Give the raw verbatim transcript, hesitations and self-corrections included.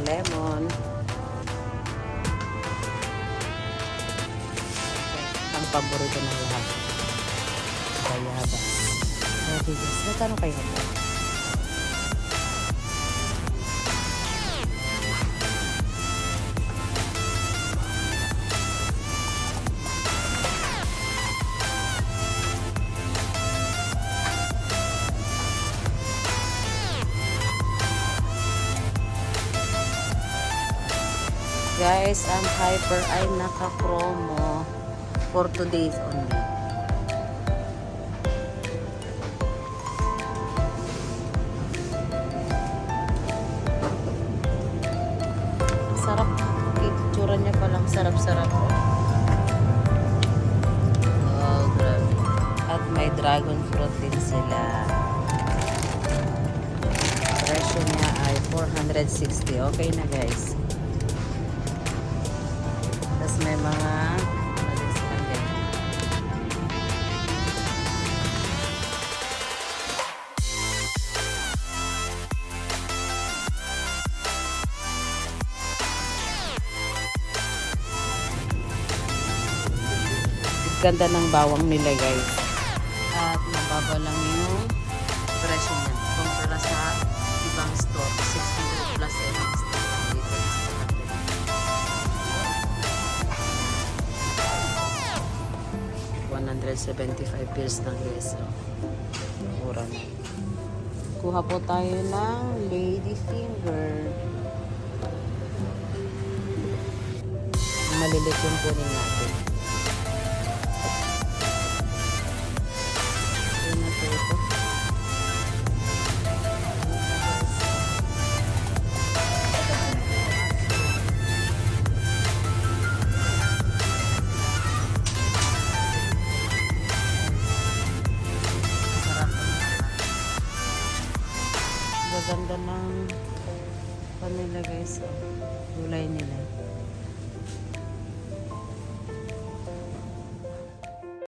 Lemon. Ang paborito ng lahat. Bayabas. Grabe, guys. Magkano kaya ito? Guys, ang Hyper ay naka-promo for two days only. Sarap. Itsura niya palang sarap-sarap. Oh, grabe. At may dragon fruit din sila. Presyo niya ay four hundred sixty. Okay na, guys. Tas may mga, ano din sila, guys. Ganda ng bawang nila, guys. At mababa lang yung presyo niya kumpara sa ibang store. Six hundred plus yung store. Dito is two hundred. One hundred seventy-five pesos lang, guys. So, mura na. Kuha po tayo ng lady finger. Maliliit yung kunin natin. Yun na po ito. Sarap. Gaganda ng kanila, guys, oh. Gulay nila.